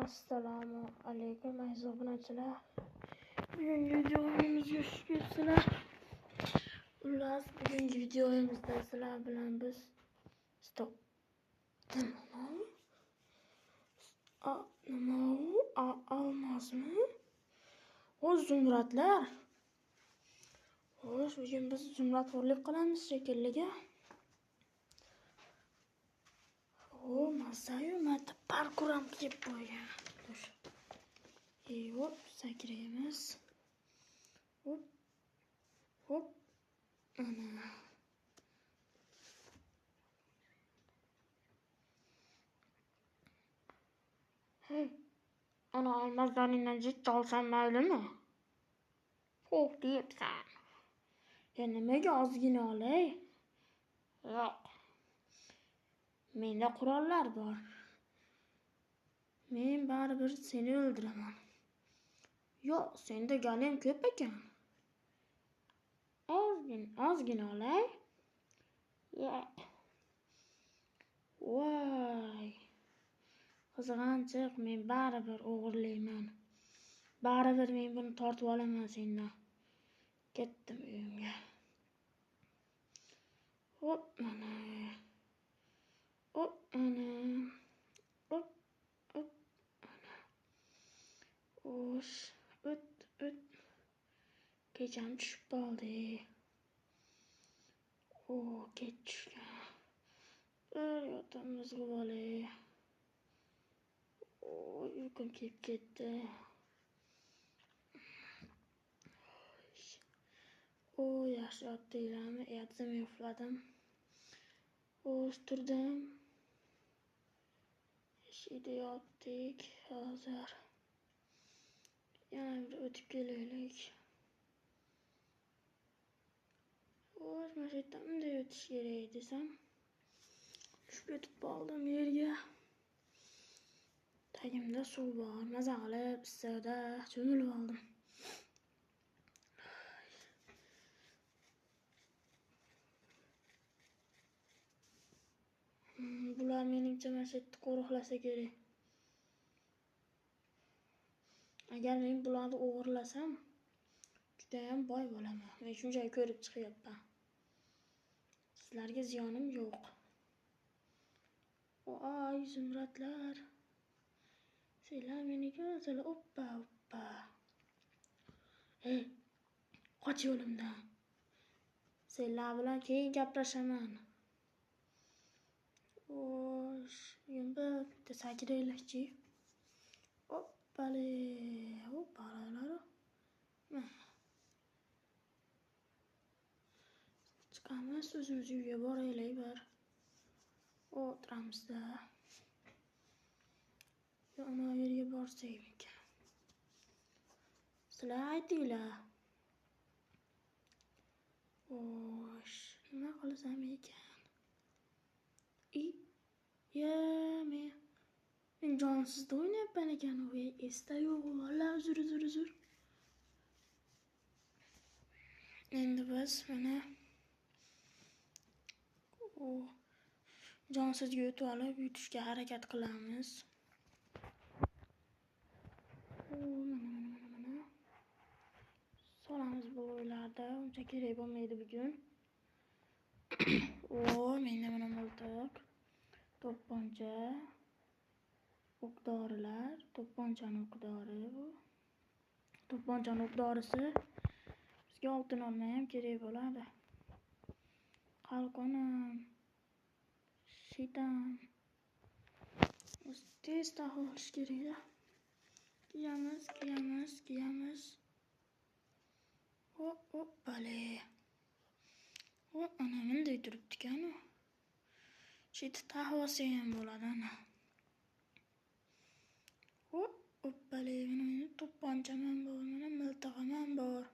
Assalomu alaykum aziz obunachilar. Bugungi videomizga xush kelibsizlar. Xullas, bugungi videomizda sizlar bilan biz stop. Nima u? Almazmi? O zumradlar. Xo'sh, bugun biz zumradxo'rlik qilamiz shekilli. O, mazza-yu, marta parkur ham qilib qo'ygan. Hop, sakraymiz. Hop. Hop. Ana. Hey. Ana olmazlaringdan jitta olsam maylimi? Xo'p deyapsan. Ya nimaga ozgina olay? Yo'q. Menda qurollar bor. Men baribir seni o'ldiraman. Yo'q, senda galim ko'p ekan. Ozgina olay. Yo'q. Voy. Qizg'anchiq, men baribir o'g'irlayman. Baribir men buni tortib olaman sendan. Ketdim uyimga. Hop, mana. Hop, ana. Hop, hop, ana. O'sh, o't, o't. Kecham tushib qoldi. O, kech tushgan. Bir yotamiz olay. Oy, uyqum kelib ketdi. O, yaxshi yotdinglarmi? Yotdim, uxladim. O'z turdim. Eshikda yotdik. Hozir yana bir o'tib kelaylik. O'z mana shu yerdan bunday o'tish kerak desam, tushib ketib qoldim yerga. Tagimda suv bor. Maza qilib issiqda cho'milib oldim. Bular menimcha mana shu yerda qo'riqlasa kerak. Agar men bularni o'g'irlasam, juda ham boy bo'laman. Men shunchaki ko'rib chiqyapman. Sizlarga ziyonim yo'q. Voy, zumradlar. Sizlar meni ko'rsalar, oppa, oppa. Ey, qoch yo'limdan. Sizlar bilan keyin gaplashaman. Xo'sh, endi bitta sakraylikchi. Hoppale, hoppalalar. Chiqamiz, o'zimiz uyga boraylik bir. O'tiramizda. Yo, ana yerga borsak ekan. Sizlar aytinglar. Xo'sh, nima qilsam ekan? Ya, men jonsizda o'ynayapman ekan, u esda yo'q, valla uzr. Endi biz mana u jonsizga o'tib olib yutishga harakat qilamiz. Mana. Solamiz bu o'ylarda, uncha kerak bo'lmaydi bugun. O, menda mana miltiq, to'pponcha, o'q-dorilar, to'pponchani o'q-dori bu. To'pponchani o'q-dorisi bizga oltin olma ham kerak bo'ladi. Qalqonim, shitam. Tez taqib olish kerak-da. Kiyamiz. Hop, hop, bale. Hop, ana bunday turibdi-ku. Shu yerda taqib olsa ham bo'ladi ana. Hop, hoppale, mana meni to'pponcham ham bor, mana miltig'im ham bor.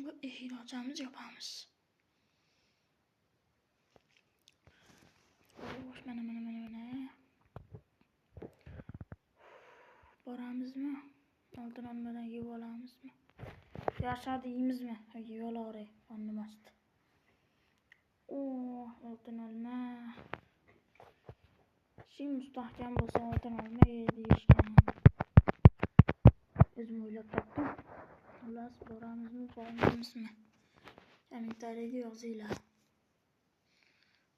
Bu eshikni ochamiz, yopamiz. Xo'sh, mana. Boramizmi? Oltin olmadan yeb olamizmi? Yashadi yeymizmi? Yoki yeb olaveray, qornim ochdi. O, oltin olma. Tishing mustahkam bo'lsa oltin olma ye deyishgan. O'zim o'ylab topdim. Xullas, boramizmi, bormaymizmi? Kommentariyaga yozinglar.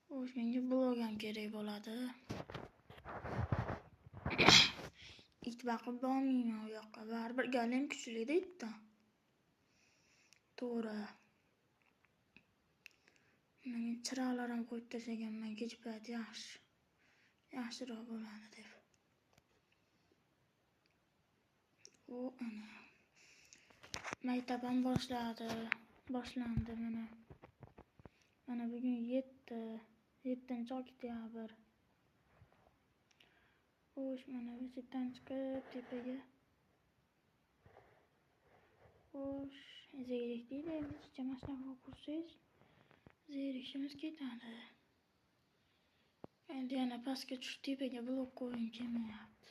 Xo'sh, menga blog ham kerak bo'ladi. It baqib bormayman u yoqqa. Baribir galim kuchli-da itdan. To'g'ri. Menga chiroqlar ham qo'yib tashlaganman, kecha payt yaxshi. Yaxshiroq bo'ladi deb. U ana. Maktab ham boshladi. Boshlandi mana. Mana bugun 7 oktyabr. Xo'sh, mana bu chetdan chiqib tepaga. Xo'sh, zerikdik endi chicha mana shunaqa qursangiz zerikishimiz ketadi. Endi yana pastga tushib tepaga blok qo'ygim kelmayapti.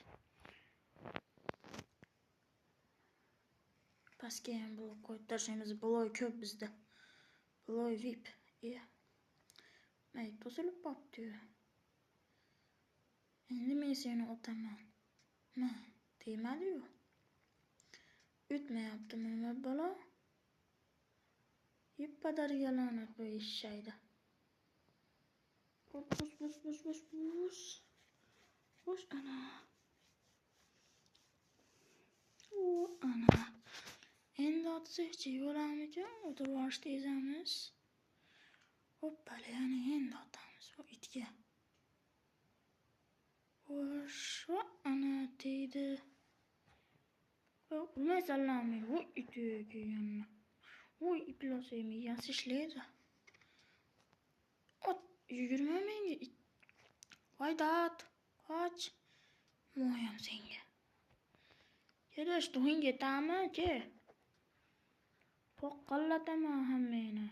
Pastga ham blok qo'yib tashlaymiz. Blok ko'p bizda. Blok VIP. Mayt to'silib qolibdi-yu. Endi men seni otaman. Ma, tegmadi-yu. O'tmayaptimi nima balo? Yeb padargalanib bu eshakda. Bus bus bus bus bus. Xo'sh, ana. U ana. Endi otsak bo'larmikan? O'tirib olishda ezamiz. Hoppala, yana endi otamiz bu itga. Xo'sh, ana tegdi. Urmaysanlarmi? Voy iti kelganini. Voy iflos miyasi ishlaydi. Ot, yugurma menga it. Voy dad, qoch. Moyam senga. Kelish, duhing yetami, ke? Po'qillataman hammangni.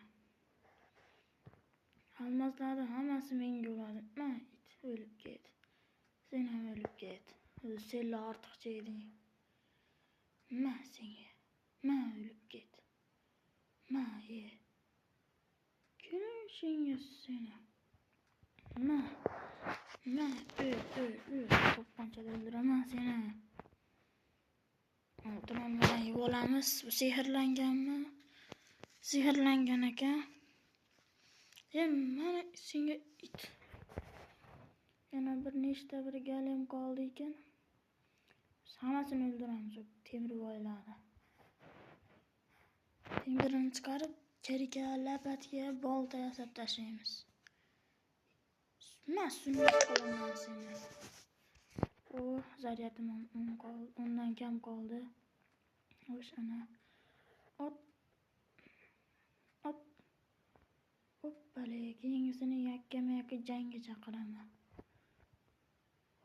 Almazlarni hammasi menga uradi. Ma, it o'lib ket. Sen ham o'lib ket. O'zi senlar ortiqcha eding. Ma senga. Ma o'lib ket. Ma ye. Kelishingga seni. Ma. Ma o'l o'l o'l. To'pponchada o'ldiraman seni. Oltin olmadan yeb olamiz. Bu sehrlanganmi? Sehrlangan ekan. Mana senga it. Yana bir nechta bir galem qoldi ekan. Biz hammasini o'ldiramiz u temirboylarni. Temirini chiqarib, kirka, lapatga bolta yasab tashlaymiz. Ma sunnat qilaman seni. O zaryatim 10dan kam qoldi. Xo'sh, ana. Ot. Ot. Hoppala, keyingisini yakkama-yakka jangga chaqiraman.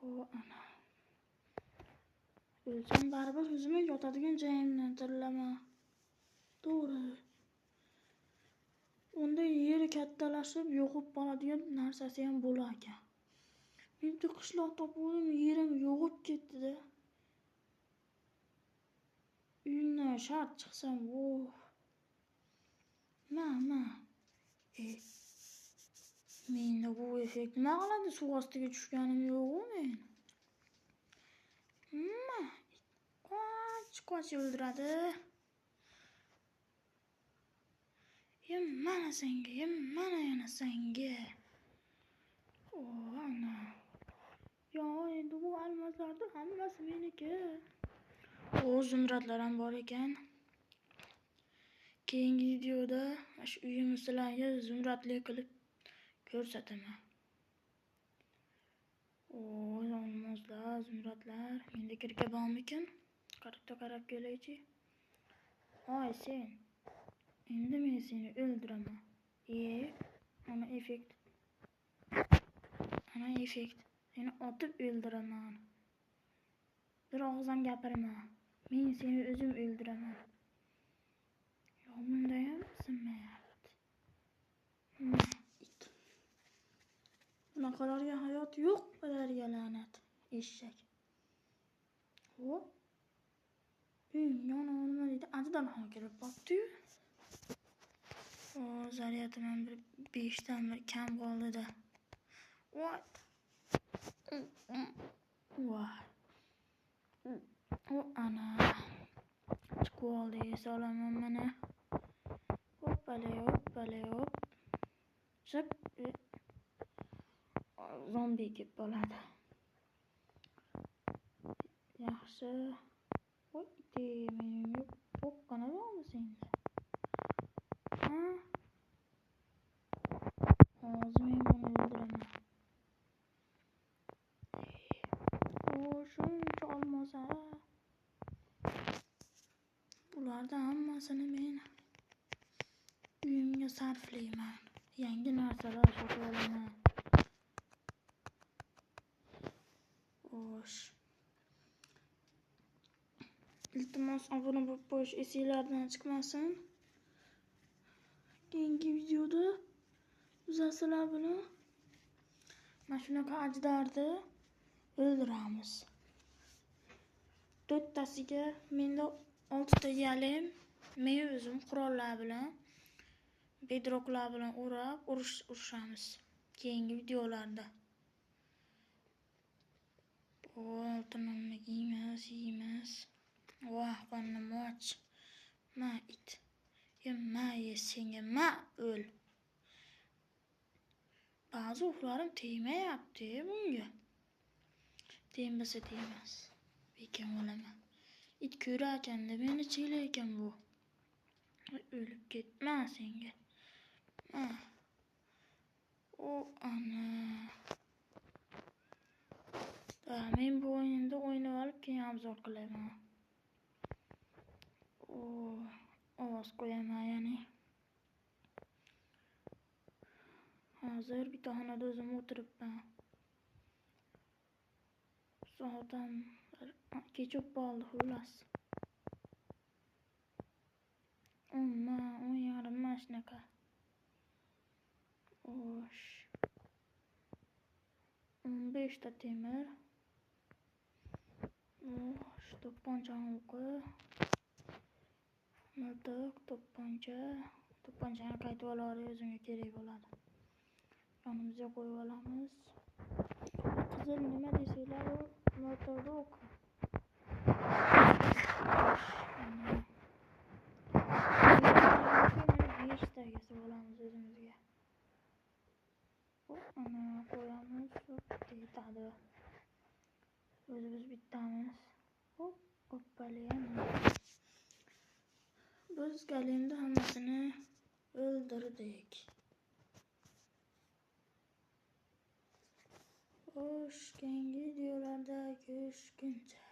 O ana. O'lsam baribir o'zimni yotadigan joyimdan tirilaman. To'g'ri. Unda yeri kattalashib yo'qib qoladigan narsasi ham bo'lar ekan. Men bitta qishloq topgandim, yerim yo'qib ketdi-da. Uyimdan shart chiqsam, oh. Ma, ma. Menda bu effekt nima qiladi? Suv ostiga tushganim yo'q-ku men. Ma, qoch, qoch o'ldiradi. Ye mana senga, ye mana yana senga. O, ana. Yo, endi bu almazlarning hammasi meniki. O, zumradlar ham bor ekan. Keyingi videoda mana shu uyimni sizlarga zumradli qilib ko'rsataman. O, olmoslar, zumradlar. Menda kirka bormikan? Qarab kelaychi. Oy sen. Endi men seni o'ldiraman. Ana effekt. Ana effekt. Seni otib o'ldiraman. Bir og'iz ham gapirma. Men seni o'zim o'ldiraman. Yo'q, bunda ham sinmayapti. It. Bunaqalarga hayot yo'q, bularga la'nat. Eshak. Hop. Uyimga nima deydi? Ajdarho kirib qolibdi-yu. O, zaryatim ham bir 5dan bir kam qoldi-da. Voy. Voy. O ana. Chiqib oldi, solaman mana. Hoppale, hoppale, hop. Ship. Zombi kelib qoladi. Yaxshi. Voy, mening po'qqana bormi senda? Ha? Hozir men buni o'ldiraman. O, shuncha olmos a. Bulardan hammasini men uyimga sarflayman. Yangi narsalar sotib olaman. Xo'sh. Iltimos, obuna bo'lib qo'yish esinglardan chiqmasin. Keyingi videoda sizlar bilan mana shunaqa ajdarni o'ldiramiz. 4 tasiga menda 6 ta yalim, men o'zim qurollar bilan, bedroklar bilan o'rab urushamiz keyingi videolarda. Oltinimni yeymiz, yeymiz. Voh, qornim och. Ma it. Ma ye senga, ma o'l. Ba'zi o'qlarim tegmayapti bunga. Tegmasa tegmas. Bekan o'laman. It ko'rar ekanda meni chela ekan bu. O'lib ketma senga. Ma. O ana. Men bu o'yinda o'ynab olib keyin obzor qilaman. O, ovoz qo'yaman ya'ni. Hozir bitta xonada o'zim o'tiribman. Soat ham kech bo'lib qoldi xullas. 10 10:30 mana shunaqa. Xo'sh. 15 ta temir. Xo'sh, to'pponchani o'qi. Miltiq, to'pponcha. To'pponchani qaytib olari o'zimga kerak bo'ladi. Yonimizga qo'yib olamiz. Qizil nima desanglar, u miltiqni o'qi. Beshtagisi olamiz o'zimizga. Ana qo'yamiz, yetadi. O'zimiz bittamiz. Hop, hoppali yana. Biz galemda hammasini o'ldirdik. Xo'sh, keyingi videolarda ko'rishguncha.